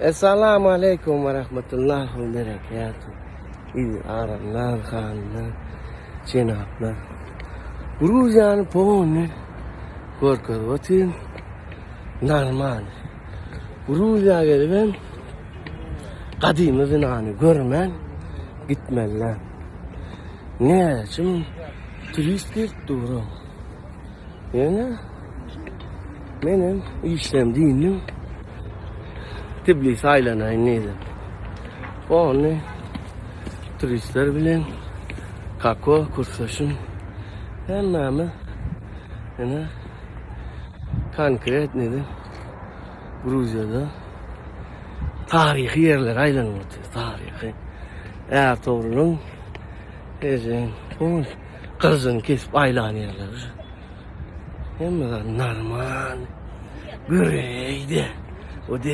Essalamu aleýkum we rahmetullahi we berekatuh. Eziz adamlar, hanymlar, jenaplar. Gruziýany polny görkezip otyryn. Normal. Gruziýa gelibem gadymy binany görmän gitmeliler. Näçe müň turist gelip dur. Ýöne menem işlem diýdim. Tbilisi aýlanaýyn diýdim. Ony turistler bilen Kako kursdaşym hemmämiz ine konkretnydy Gruziýada taryhy ýerlere aýlanyp otyrys, taryhy. Ärtogrulyň ejeň Gylyjyny kesip aýlan ýerleri. Hemme zat normal. Göreýde. O de.